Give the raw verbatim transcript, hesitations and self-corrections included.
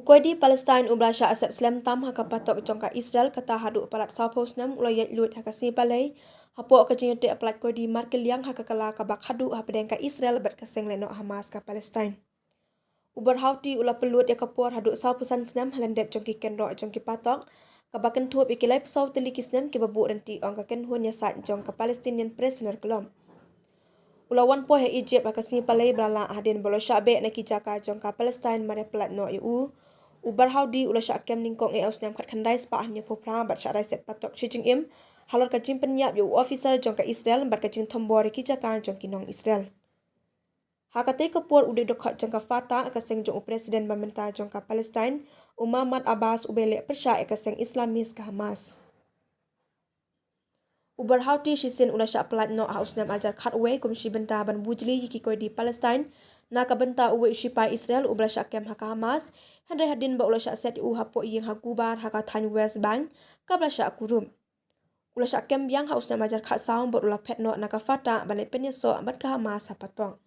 U koidi Palestine uba la shah set slem tam ha ka patok jong ka Israel kata haduh palat sawphew snem u la ïaid luid ha ka sngi Palei hapoh ka jingïateh palat koidi markylliang ha ka kylla kaba khatduh hapdeng ka Israel bad ka seng lehnoh Hamas ka Palestine. U Bar Houti u la pynlut ïa ka por haduh sawphew san snem ha lyndet jong ki kynroh jong ki patok, kaba kynthup ïa ki laiphew saw tylli ki snem kiba buh ryntih ong ka kynhun ïasaid jong ka Palestinian Prisoner Club. U la wan poi ha Egypt ha ka sngi Palei ba la lah hadien ba u la shah beh na ki jaka jong ka Palestine mar ïa palat noh ïa u. U Bar Houti u la shah kem nyngkong eh ha u snem khatkhyndai spah hynñiewphew phra bad shah rai set patok shi jingim halor ka jingpynïap ïa u ophisar jong ka Israel bad ka jingthombor ïa ki jaka jong ki nong Israel. Ha katei ka por u dei u dkhot jong ka Fatah, ka seng jong u President ba mynta jong ka Palestine, u Mahmoud Abbas, uba leh pyrshah ïa ka seng Islamist ka Hamas. U Bar Houti shisien u la shah palat noh ha u snem ar hajar khatwei kum shi bynta ban bujli ïa ki koidi Palestine na ka bynta uwei u shipai Israel uba la shah kem ha ka Hamas, hynrei hadien ba u la shah set ïa u hapoh ïing ha Gubar ha ka thaiñ West Bank kaba la shah kurup. U la shah kem biang ha u snem ar hajar khatsaw bad u la phet noh na ka Fatah ban leit pynïasoh bad ka Hamas ha patok.